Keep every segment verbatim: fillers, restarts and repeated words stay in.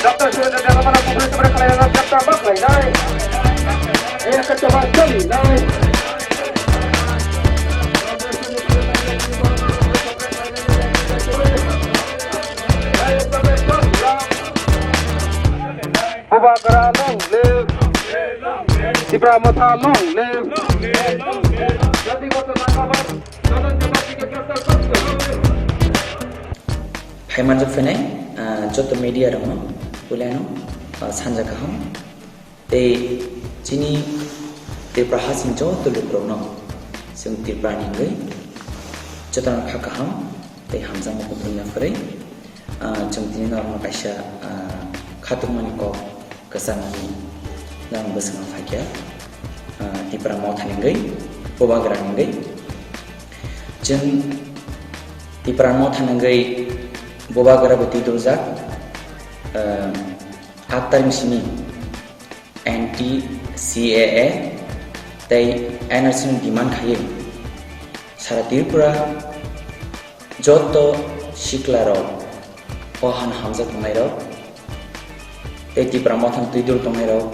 Bubagra long live! Tipra Motha long live! Jati Motha Zindabad! Phaimani phainai, ah, joto media rokno puilano, ah, sanja kaham. Tei chini Tripura hasing joto lukurokno chwng Tripura ni wngwi jotono kha kaham tei hamjakma kuthumna kwrwi. Ah, chwng tini norokno kaisa, ah, khatungmani kok kwchangni norokni bwskango phaikha, ah, Tipra Motha ni wngwi, Bubagra ni wngwi. Chwng Tipra Motha ni wngwi Bubagra bo twi duljak, ah, aat tarik ni simi anti C A A tei N R C ni demand khaiwi sara Tripura joto siklarok, o han hamjak tongnairok tei Tipra Mothani twi dul tongnairok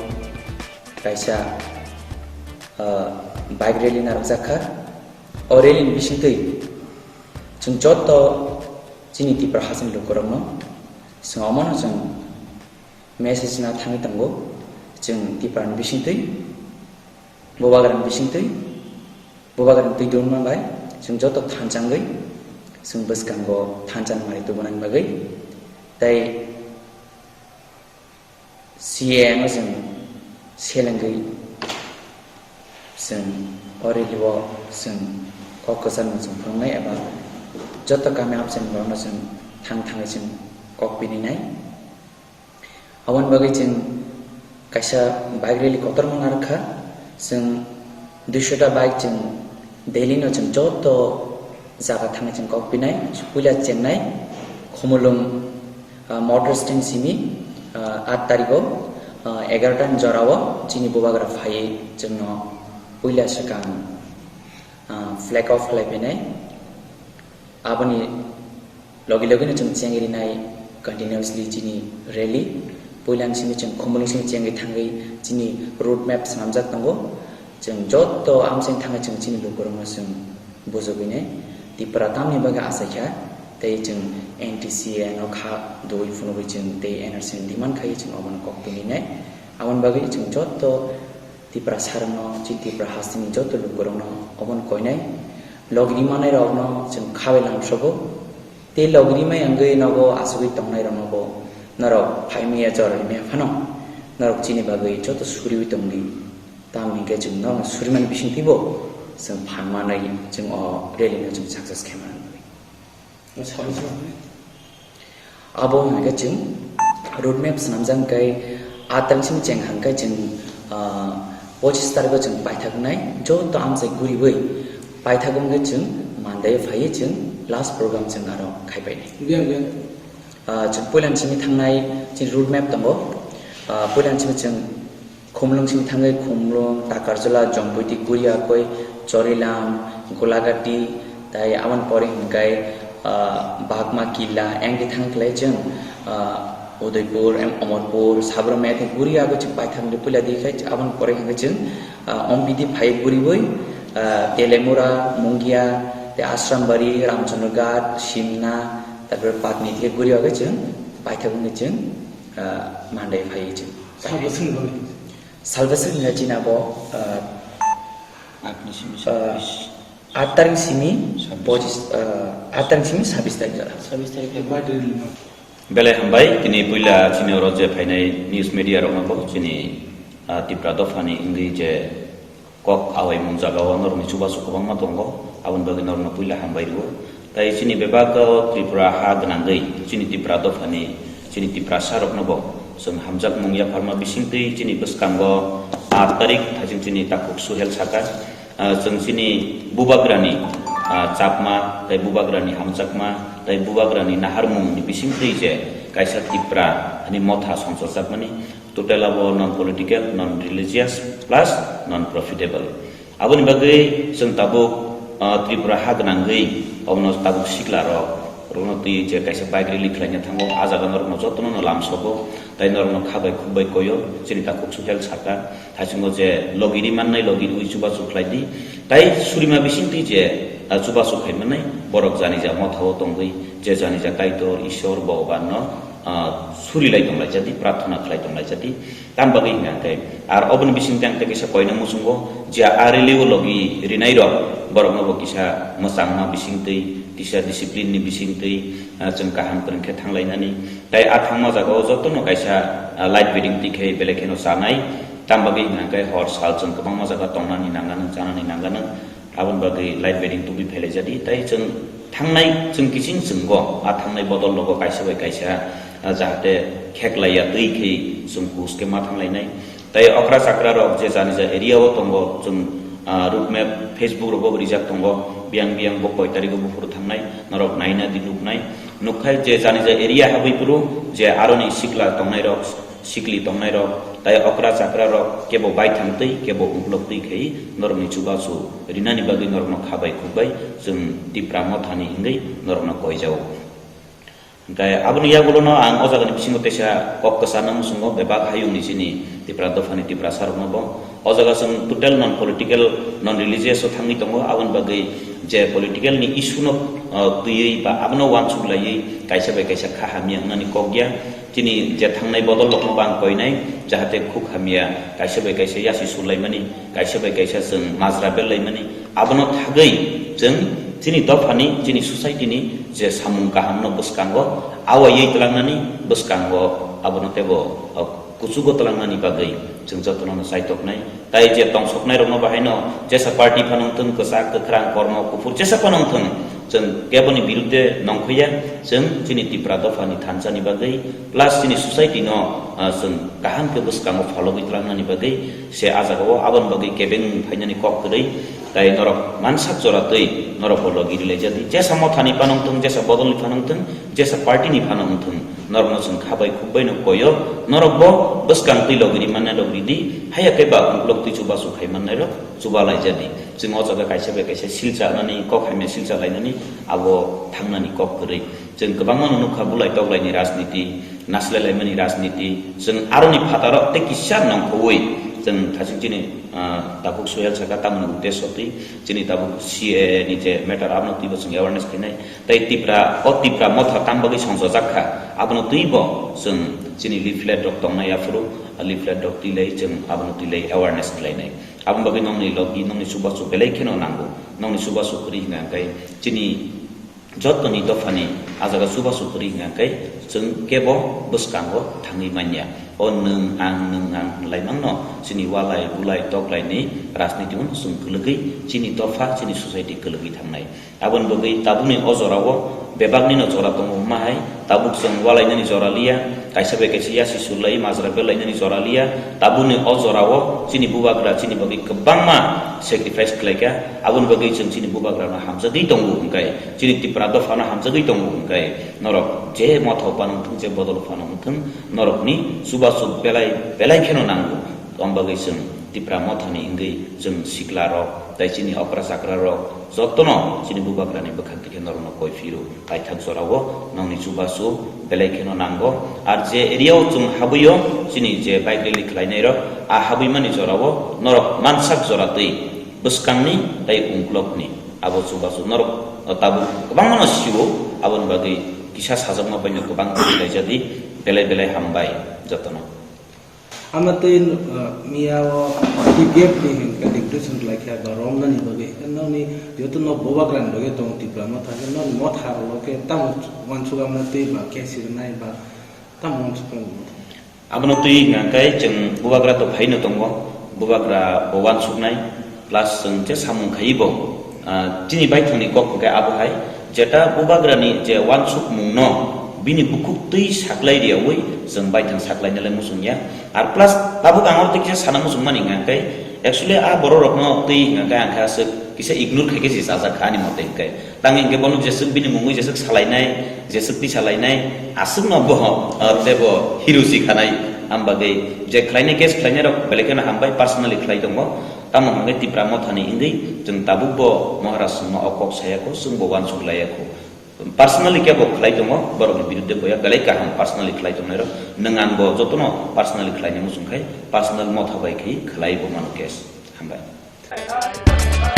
kaisa, ah, bike rally narwkjak kha. O rally ni bisingtwi chwng joto chini Tipra hasteni lukurokno chwng omono chwng message na thangwi tongo, chwng Tiprani bisingtwi, Bubagrani bisingtwi, Bubagrani twi dulma bai chwng joto thanchangwi chwng bwskango thanchang mari tubunani bagwi tei C A A no chwng selengwi chwng o rally o chwng kok kwcharno chwng phunuknai eba joto kami amchaini borokno chwng thang thangwi chwng kok pininai. Aboni bagwi chwng kaisa bike rally kotorma narwkha. Chwng duisho ta bike chwng daily no chwng joto jaga thangwi chwng kok pinai. Puila Chennai, Khumulwng, ah, motor stand simi, ah, aat tarigo, ah, egarota ni jorao chini Bubagra phaiwi chwngno puila swkang, ah, flag off khlai pinai. Aboni logi logi no chwng chengwi rinai continuously chini rally. Puila ni simi chwng Khumulwng simi chengwi thangwi chini road map swnamjak tongo. Chwng joto amchaini thangwi chwng chini lukurokno chwng bujogwinai Tipra tamni bagwi achaikha tei chwng N T C A no kha dui phunugwi chwng tei N R C ni demand khaiwi chwng obono kok tuninai. Aboni bagwi chwng joto Tipra sarokno, chini Tipra hasteni joto lukurokno obono koinai. Logri manai rokno chwng khabai lamsogo. Tei logri mai wngwi nogo asugwi tongnai rokno bo norok phaimaya jora rimaya phano norok chini bagwi joto suriwi tongdi. Tamni hwnkhe chwng norokno surimani bisingtwibo chwng phan manwi chwng o rally no chwng success khe manwi. Abo hwnkhe chwng road map swnamjak hwnkhe aat tarik simi cheng hwnkhe chwng, ah, pochis tarikho chwng paithaknai joto amchai guriwi paithak wngkhe chwng Monday phaiwi chwng last program chwng aro khaipainai. Biyang, biyang. Ah, chwng puilani simi thangnai chini road map tongo. Ah, puilani simi chwng Khumlwng simi thangwi Khumlwng, Takarjala, Jompuiti, Guriakoi, Chorilam, Golagati, tai aboni pore hwnkhe, ah, Bagma, Killa, engke thang khlai chwng, ah, Udaipur, em, Omorpur, Sabrumya, tei Guriakoi chwng paithak hwnkhe puila di khai aboni pore hwnkhe chwng, ah, Ompiti phai guriwi, ah, Telemura, Mungia, tei Asrambari, Ramchandra Ghat, Simna, tarpore Patni tei Guriakoi chwng paithak hwnkhe chwng, ah, Monday phai chwng. Salvation hwnkhe chini abo, ah, Aat ni simi ah, sabis. Aat tarik simi Sabis. Pojis, ah, aat tarik simi sabis tarik jora. Sabis tarik. Belai hambai, tini puila chini oro je phainai news media rokno bo chini, ah, Tipra dophani wngwi je kok awai mung jagao norokni chubachu kwbangma tongo, aboni bagwi norokno puila hambai rwo. Tai chini bebak o Tripura ha gwnangwi chini Tipra dophani chini Tiprasa rokno bo chwng hamjakmung yapharma bisingtwi chini bwskango aat tarik thaichung chini takhuk Suhel saka, ah, chwng chini bubagrani, ah, chapma tai bubagrani hamjakma tai bubagrani naharmungni bisingtwi je kaisa Tipra hani motha songchorjakmani total abo non political, non religious plus non profitable. Aboni bagwi chwng tabuk, ah, Tripura ha gwnangwi obono tabuk sikla rok, Borokno twi je kaisa bike rally khlaina thango, ah jaga norokno jotono no lamsogo, tai norokno kha bai khuk bai koyo, chini takhuk Suhel saka, thaisingo je logi ri mannai logi rwi chubachu khlai di, tai surima bising twi je, ah, chubachu khai mannai, borok janija mothao tongwi, je janija Kaitor, Ishwar, Bhagwanno, ah, suri lai tong lai jadi, prarthana khlai tong lai jadi. Tam bagwi hwnka khe, ar oboni bising tang tei kisa koina muchungo, je a rally o logi rinai rok, borokno bo kisa mwchangma bising twi, kisa discipline ni bising twi, ah, chwng kaham kwrwng khe thang lainani. Tai a thangma jaga o jotono kaisa, ah, light wedding twi khe belai kheno chanai. Tam bagwi hwnka khe hor sal chwng kwbangma jaga tongnani nanganw, chanani nanganw. Aboni bagwi light wedding tubui phailai jadi, tai chwng thangnai, chwng kiching chwnggo, a thangnai bodol logo kaisa bai kaisa, ah, jahate kheklaiya twi khe chwng hus khe ma thanglainai. Tai okra chakra rok je jani ja area o tongo, chwng, ah, route map Facebook rogo bo rijak tongo, biyang biyang bo koi tarikgo buphuru thangnai, norok naina di nuknai. Nukkhai je jani ja area habwi phuru je aroni sikla tongnai rok, sikli tongnai rok, tai okra chakra rok kebo baithang twi, kebo uklok twi khai norokni chubachu rinani bagwi norokno kha bai khuk bai chwng Tipra Mothani hingwi norokno koijao. Hingkhe aboni yagulono ang o jagani bisingo teisa kok kwchana muchungo bebak hayungni chini Tipra dophani Tiprasa rokno bo. O jaga chwng total non political, non religious o thangwi tongo, aboni bagwi je political ni issue no, uh, twiwi ba abono uansuk laiwi kaisa bai kaisa kha hamya wngnani kok ya. Chini je thangnai bodol rokno bo ang koinai, jahate khuk hamya kaisa bai kaisa yasi sulaimani, kaisa bai kaisa chwng majra berlaimani, abono thagwi chwng chini dophani, chini society ni je samung kaham no bwskango awaiwi twlangnani bwskango abono teibo, uh, kuchugo twlangnani bagwi chwng jotono no chaitoknai. Tai je tongsoknai rokno bahaino jesa party phano wngthwng, kwchak, kwkhrang, kormo, kuphur jesa phano wngthwng, chwng keboni birudde nongkhoya, chwng chini Tipra dophani thansa ni bagwi plus chini society no, ah, chwng kaham khe bwskango phologwi twlangnani bagwi se ah jagao aboni bagwi kebeng phainani kok kwrwi. Tai norok mansak jora twi norok bo logi rwlai jadi, jesa mothani phano wngthwng, jesa bodolni phano wngthwng, jesa party ni phano wngthwng, norokno chwng kha bai khuk bai no koyo, norok bo bwskang twi logi ri mannai rok ridi, haiya khe ba uklok twi chubachu khai mannai rok chuba lai jadi. Chwng o jaga kaisa bai kaisa silcha nani kok hamya silcha lainani abo thangnani kok kwrwi. Chwng kwbangma no nukha bulai toklaini rajniti, naslai laimani rajniti, chwng aroni phataro tei kisa nongkhorwi chwng thasing chini, ah, takhuk Suhel saka tamoni uddesho twi chini tabuk C A A ni je matter abono twibo chwng awareness khainai. Tei Tipra, o Tipra motha tam bagwi songchajak kha, abono twibo chwng chini leaflet rok tongnai aphuru, leaflet rok twilai chwng abono twilai awareness khlainai. Aboni bagwi nongni logi, nongni chubachu belai kheno nango, nongni chubachu kwrwi hwnka hwnkhe chini jotoni dophani ah jaga chubachu kwrwi hwnka hwnkhe chwng kebo bwskango thangwi manya. O nwng ang, nwng ang hwnlaimano chini walai bulai toklaini rajniti-o chwng kwlwgwi chini dopha, chini society kwlwgwi thangnai. Aboni bagwi tabukni o jorao bebaknino jora tongo hwnma hai, tabuk chwng walainani jora liya, kaisa bai kaisa yasi sulai, majra belainani jora liya, tabukni o jorao chini bubagra chini bagwi kwbangma sacrifice khlaikha, aboni bagwi chwng chini bubagrano hamjagwi tongo hwnkhe, chini Tipra dophano hamjagwi tongo hwnkhe, norok je mothao phano wngthwng, je bodol phano wngthwng, norokni chubachu belai belai kheno nango. Tong bagwi chwng Tipra mothani wngwi chwng sikla rok, tai chini okra chakra rok, jotono chini bubagrani bwkhak dikhe norokno koi phiro paithak jorao nongni chubachu belai kheno nango. Ar je area o chwng habwio chini je bike rally khlainai rok, a habwimani jorao norok mansak jora twi bwskangni tai ungkulokni abo chubachu norok tabuk kwbangmano sio, aboni bagwi kisa sajakma baino kwbang khlai jadi, belai belai hambai jotono. Ama twi, uh, miya o T P F ni hwn khe declaration khlai kha ba romnani bagwi. Nokni joto nok bubagrani bagwi tong Tipra motha khe, nokni motha rok khe tamo uansuk amna twi ba khe sirnai ba tamo uansuk tong. Abono twi hwnkha khe chwng bubagra to phaino tongo, bubagra bo uansuknai. Plus chwng je samung khaiwi bo, ah, chini baithangni kok hwnkhe abo hai, jeta bubagrani je uansukmungno bini bukhuk twi saklai riyaui chwng baithang saklainalai muchungya. Ar plus tabuk ang oro tei kisa sana muchungmani hwnkha khe, actually a bororokno twi hwnkha khe ang khe aswk kisa ignore khai khe se chajak kha ani mote hwnkhe. Tang hwnkhe bono jeswk bini mungwi jeswk salainai, jeswk twi salainai, aswkno bo, ah, tebo hero si khanai. Am bagwi je khlainai case khlainairok belai kheno hambai personally khlai tongo. Tamo hwnkhe Tipra mothani wngwi chwng tabukbo Maharaj chwngno o kok saya kho, chwngbo uansuk laiya kho. Personally kebo khlai tongo, borokni birudde boya belai kaham personally khlai tongnai rok. Nwng ang bo jotono personally khlainai muchung khai, personal motha bai khai khlai bo mano case. Hambai.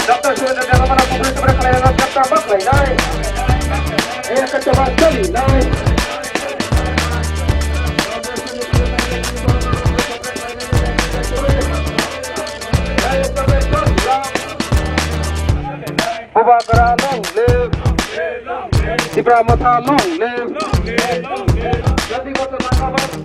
Doctor Surendra Debbarma Congress Party khlai rok doctor bak lai nai. Eh, kacaba chali nai. Bubagra long live. Tipra Motha long live. Jati Motha Nagaland.